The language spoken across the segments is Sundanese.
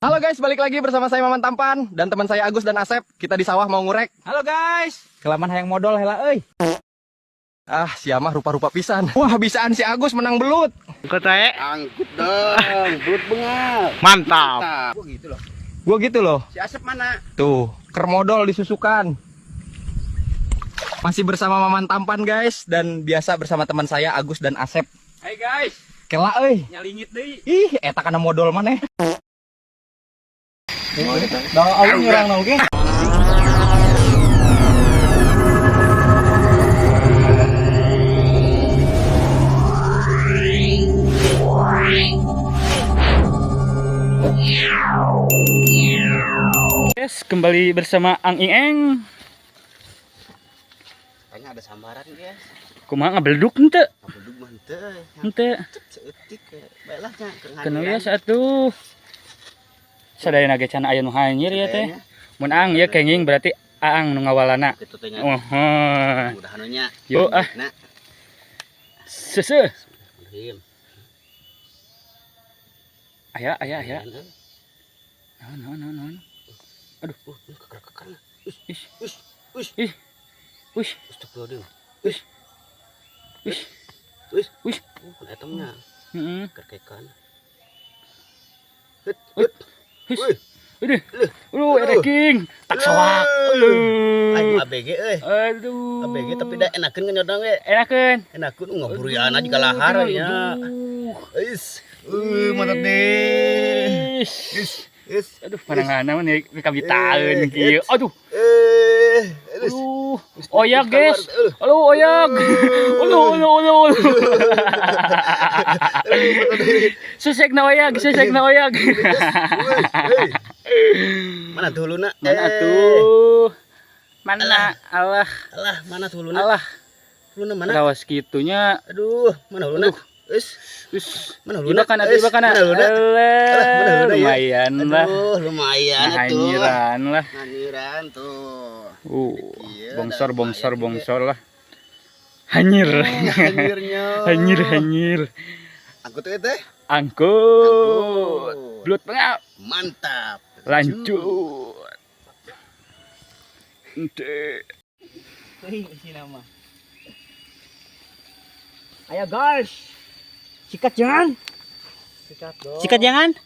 Halo guys, balik lagi bersama saya Maman Tampan dan teman saya Agus dan Asep. Kita di sawah mau ngurek. Halo guys, kelaman hayang modol heula euy. Ah, siamah rupa-rupa pisan. Wah, bisaan si Agus menang belut. Angkut ae. Angkut dong, belut bengal. Mantap. Gua gitu loh. Gua gitu loh. Si Asep mana? Tuh, kermodol disusukan. Masih bersama Maman Tampan guys dan biasa bersama teman saya Agus dan Asep. Hai guys, Kela euy. Nyalingit deui. Ih, eta kana modol maneh. Da alun nyerang oge. Guys, kembali bersama Ang Ing Eng. Kayaknya ada sambaran, guys. Kumaha ngabelduk henteu? Ngabelduk mah henteu. Henteu. Seutik bae lah nya keur Kena ya atuh. Sadayana ge can aya nu hanyir ya teh. Mun Ang ya kenging berarti Aang nu ngawalana. Kitu teh nya. Oh. Mudahan nya. Yo ah. Seseuh. Aya aya aya. Naon naon naon naon. Aduh, keker-keker. Ih. Ush, ush. Ih. Ush. Astagfirullahaladzim. Ush. Ush. Ush. Ush. Oh, eta mah. Heeh. Kekekan. Hut, hut. Wih. Aduh. Aduh, ada king. Tak soak. Aing ABG euy. Aduh. ABG tapi da enakeun nyodong ge. Enakeun. Enakeun ngaburiana juga lahar nya. Is. Mantap nih. Is. Is. Aduh, pananganna mah kabitaeun kieu. Aduh. Aduh. Oyak, guys. Aduh, oyak. Aduh, aduh, aduh. Susek na oyak, susek na oyak. Mana tuh huluna? Mana tuh? Mana? Allah. Alah, mana tuh huluna? Allah. Huluna mana? Lawas kitunya. Aduh, mana huluna? Is. Is. Mana huluna? Ibakan atuh, ibakan. Mana huluna? Alah, lumayan lah. Aduh, lumayan atuh. Hanyiran lah. Hanyiran tuh. Bongsor, bongsor, bongsor lah. Hanyir. Hanyirnya. Hanyir, hanyir. Angkut teh teh. Angkut. Belut bengap. Mantap. Lanjut. Ente. Nama. Ayo guys. Sikat jangan. Sikat dong. Sikat jangan.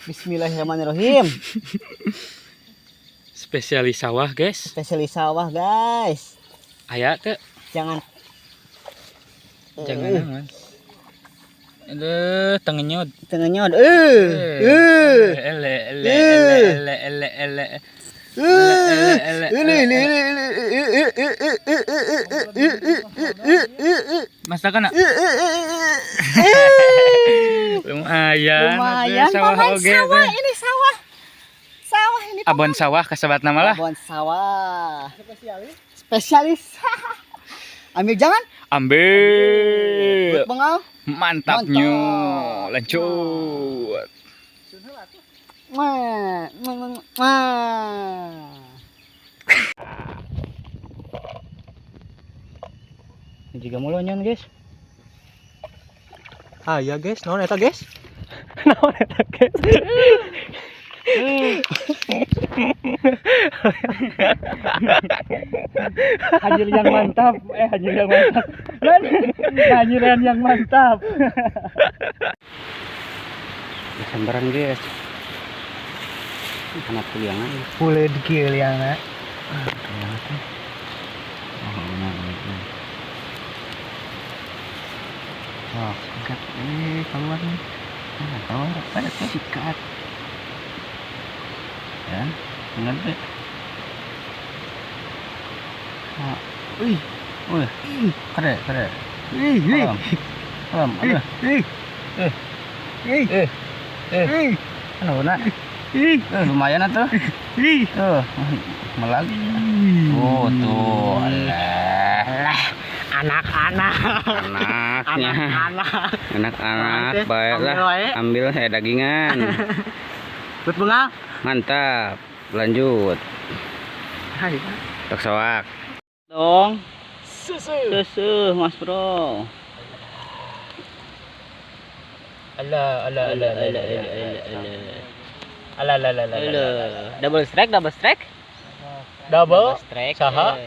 Bismillahirrahmanirrahim. Spesialis sawah, guys. Spesialis sawah, guys. Aya teh. Jangan. Jangan jangan. Aduh, tengenyot. Tengenyot. Ele ele ele ele ele. Mas kan? Lumayan. Lumayan, sawah paman, oge, sawah ini sawah. Sawah ini. Abon sawah kasebat nama lah. Abon sawah. Spesialis. Spesialis. Ambil jangan? Ambil. Bengal. Mantapnya. Lanjut. Ini juga mulonyon, guys. Ah ya guys, naon eta guys? Naon eta guys? Hanyir yang mantap, hanyir yang mantap. Hanyiran yang mantap. Sambaran guys. Karena kuliangan. Boleh dikiliangan. Oh, sikat. Keluar nih. Nah, keluar. Pada sikat. Ya, ingat deh. Ah, wih, wih, keren, keren. Wih, wih. Alam, aduh. Ih, ih, ih, anu nak. Ih, lumayan atuh. Ih, tuh, melag. Oh, tuh, alah. Anak-anak. Anaknya. Anak-anak, baiklah. Ambil saya dagingan. Betul bunga. Mantap. Lanjut. Hai. Tok soak. Dong. Susu. Susu, Mas Bro. Alah alah alah alah alah. Alah alah alah alah. Double strike, double strike. Double strike. Saha?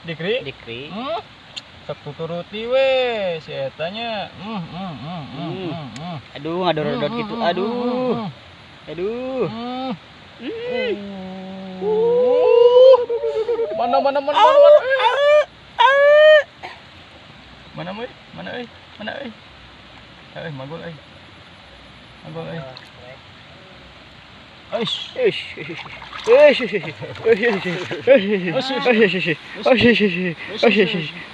Dikri? Dikri. Sok tuturuti we si eta nya. Aduh, ngador-dor gitu. Aduh. Aduh. Mana mana mana mana. Mana euy? Mana euy? Mana euy? Euy, magol euy. Magol euy. Eish. Eish. Eish. Eish. Eish.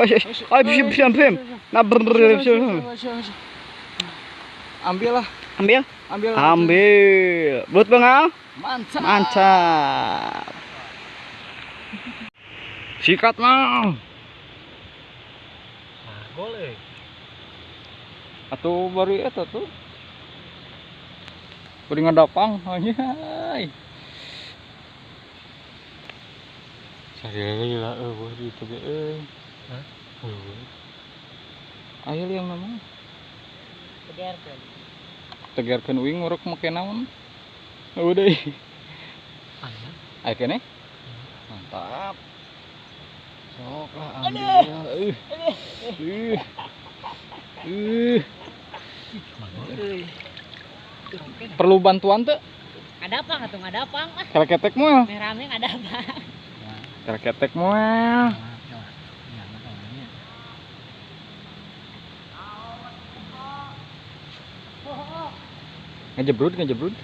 Eish. Ambil lah. Ambil. Ambil. Ambil. Belut bengal. Mantap. Mantap. Sikat mang. Magol euy. Atuh baru eta tuh. Beri ngadapang anjay. Sarila eueuh di itu ge euy. Hah? Eueuh. Aya liang nama. Tegerkeun. Tegerkeun uing nguruk make naon? Eueuh deui. Aya. Aya keneh? Mantap. Sok lah ambil. Perlu bantuan tuh? Ada apa tuh? Ada apa? Keleketek moal. Rame ada apa? Keleketek moal. Ngejebrut, ngejebrut.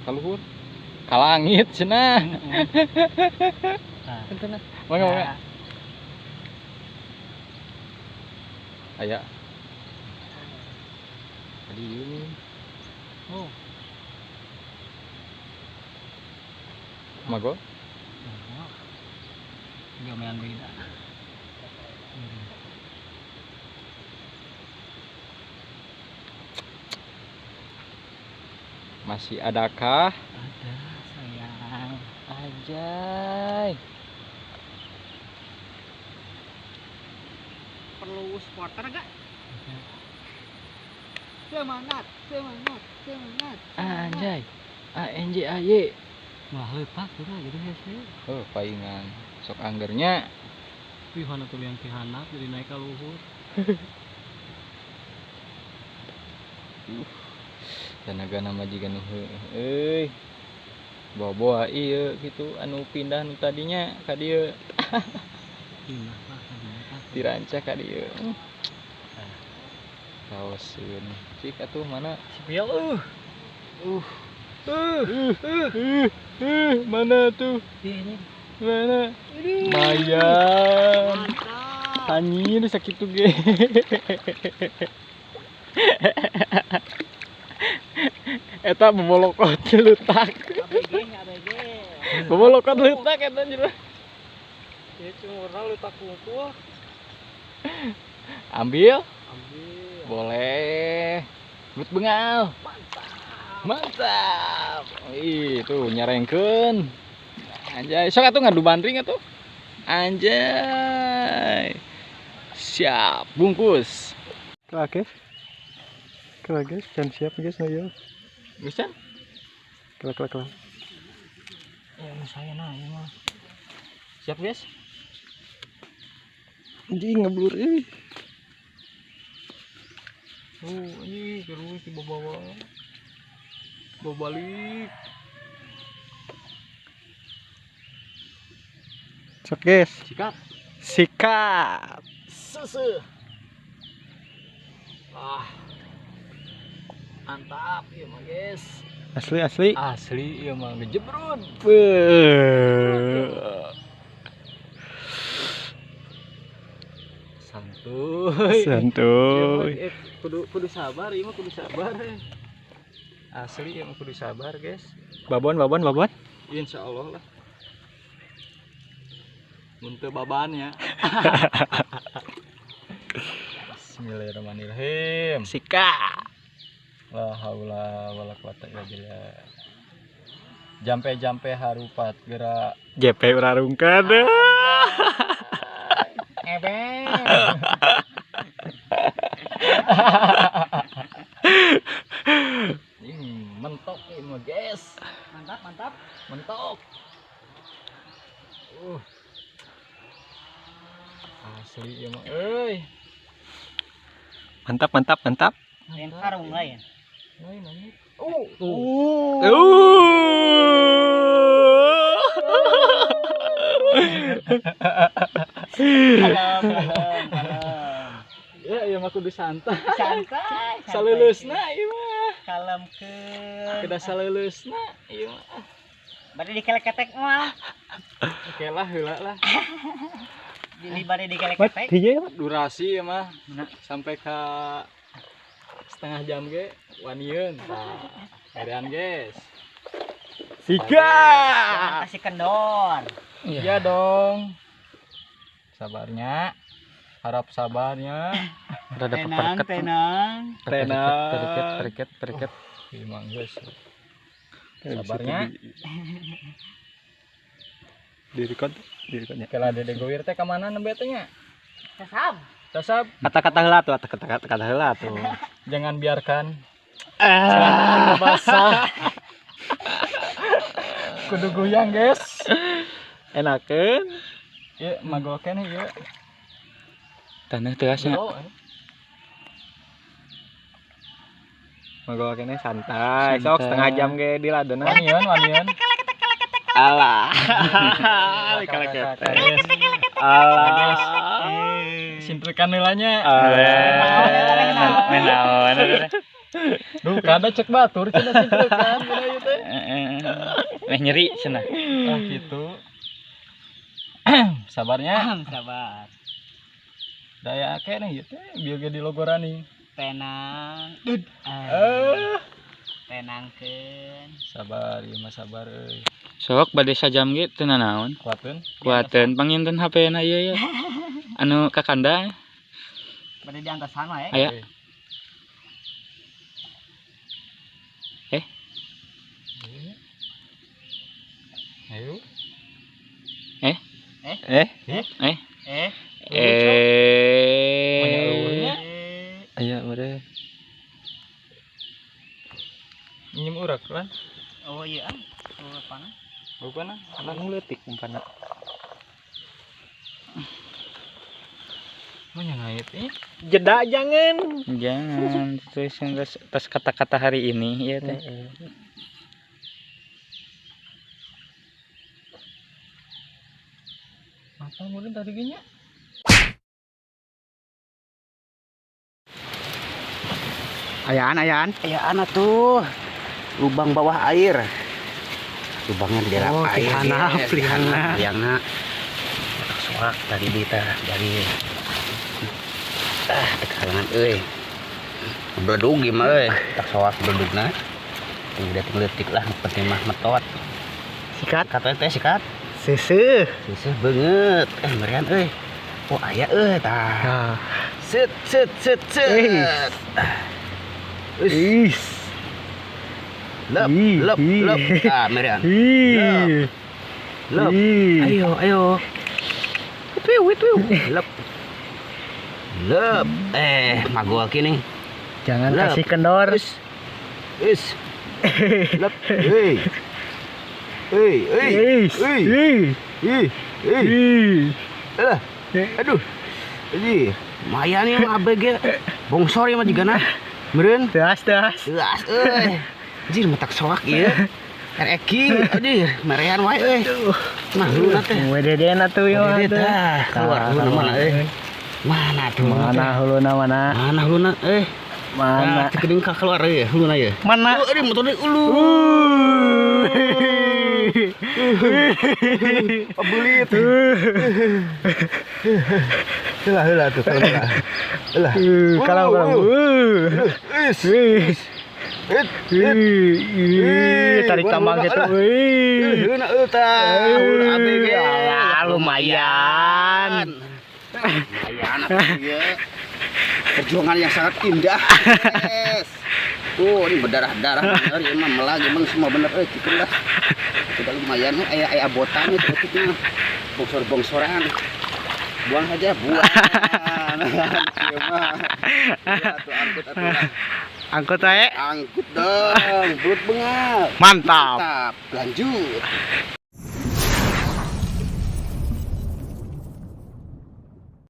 Kaluhur. Kalangit cenah. Nah. Mangga mangga. Aya. Tadi ini. Oh. Magol? Enggak main beda. Masih adakah? Ada, sayang. Anjay. Perlu supporter gak? Semangat, semangat, semangat. Anjay. A N J A Y. Wah, lepak gitu gitu hese. Oh, paingan. Sok anggernya. Wih, hana tuh yang tihanap jadi naik ka luhur. Tenaga nama jiga nu heueuh euy. Bawa-bawa ieu gitu anu pindah nu tadinya ka dieu. Pindah lah ka dieu. Dirancak ka dieu. Kaoseun. Cik atuh mana? Spill Mana tuh? Mana? Lumayan. Anjir sakitu ge. Eta bobolokot leutak. Bobolokot leutak eta anjir. Ieu cungurna leutak kungkul. Ambil? Ambil. Boleh. Belut bengal. Mantap. Mantap. Ih, tuh nyarengkeun. Anjay, sok atuh ngadu bandring atuh. Anjay. Siap, bungkus. Oke. Oke guys, dan siap guys, ayo. Bisa? Kelak kelak kelak. Ya, saya nah, ya mah. Siap guys? Anjing ngeblur ini. Oh, ini terus dibawa-bawa. Bawa balik. Siap guys. Sikat. Sikat. Susu. Ah. Mantap ieu mah guys. Asli asli. Asli ieu mah ngejebrut. Santuy. Santuy. Kudu sabar ieu mah, kudu sabar. Asli ieu mah kudu sabar guys. Babon babon babon. Insyaallah lah. Mun teu baban ya. Bismillahirrahmanirrahim. Sikat. La haula wala quwata illa billah. Jampe-jampe harupat gerak JP urarungkeun. Ebeng. Mentok ini mah, guys. Mantap, mantap. Mentok. Asli ya mah euy. Mantap, mantap, mantap. Lain karung lain. Lain lain. Kalem, kalem, kalem. Ya, ieu mah kudu santai. Santai. Saleuleusna ieu mah. Kalemkeun. Kedah saleuleusna ieu mah. Bade dikeleketek mah. Oke lah, heula lah. Di bade dikeleketek. Durasi ieu mah sampai ka setengah jam ge wanieun. Tah, berean guys. Siga. Kasih kendor. Iya dong. Sabarnya. Harap sabarnya. Rada Tenang, peperket. tenang. Tenang. Periket, periket, periket. Emang guys. Sabarnya. Di record, di recordnya. Kela Dede Goir teh ka mana nembe teh nya? Sasab. Sasab. Kata-kata heula tuh, kata-kata heula tuh. Jangan biarkan celana basah. Kudu goyang, guys. Enakeun. Ieu magol keneh ieu. Tanah teasnya. Magol keneh santai. Sok setengah jam ge di ladena. Wanian, wanian. Alah. Keleketek. Alah. Sintrekan heulanya. Menaon. Duh, kada cek batur cenah sintrekan cenah ieu teh. Meh nyeri cenah. Ah gitu. Sabarnya. Sabar. Daya akeh nih ieu teh bieu ge dilogorani. Tenang. Tenangkeun. Sabar ieu mah sabar euy. Sok bade sajam ge teu nanaon. Kuateun. Kuateun panginten HP-na ieu ya. Anu kakanda. Bade diantosan wae. Aya. Ayo. Aya meureun. Nyim urak lah. Oh iya, rupana. Rupana, anu leutik umpana. Manya ngait ih. Jeda jangan. Jangan terus terus kata-kata hari ini ya teh. Apa meureun tadi ge nya? Ayaan, ayaan. Ayaan atuh. Lubang bawah air. Lubangnya di dalam air. Pelihana, pelihana. Soak tadi kita dari tekalangan euy. Bledug ieu mah euy, tak soak bledugna. Udah leutik lah, penting mah metot. Sikat, kata teh sikat. Seuseuh. Seuseuh beungeut. Merian euy. Oh aya euy tah. Set set set set. Is. Lep lep lep. Ah merian. Lep. Lep. Ayo ayo. Itu itu. Lep. Lep. Magol kini. Jangan lep. Kasih kendor. Is. Is. Lep. Hei. Hei, hei. Hei. Hei. Hei. Alah. Aduh. Ini lumayan ya mah ABG. Bongsor ya mah jigana. Meureun. Teas, teas. Teas euy. Anjir matak soak ieu. Reki anjir merean wae euy. Nah, huluna teh. WDD na tuh ieu mah. Tah, keluar huluna mana euy. Mana tuh? Mana huluna mana? Mana huluna euy? Mana? Teu geuning ka keluar euy huluna ieu. Mana? Euy motor deui ulu. Belit. Heula heula tuh, heula. Heula. Kalau kalau. Is. Tarik tambang gitu. Lumayan. Lumayan ya. Perjuangan yang sangat indah. Yes. Oh, ini berdarah-darah bener ya mah melag emang semua bener gitu lah. Sudah lumayan aya aya abotan itu maksudnya. Bongsor-bongsoran. Buang saja, buang. Ieu mah. Atuh angkut atuh lah. Angkut wae. Angkut dong, perut bengal. Mantap. Mantap, lanjut.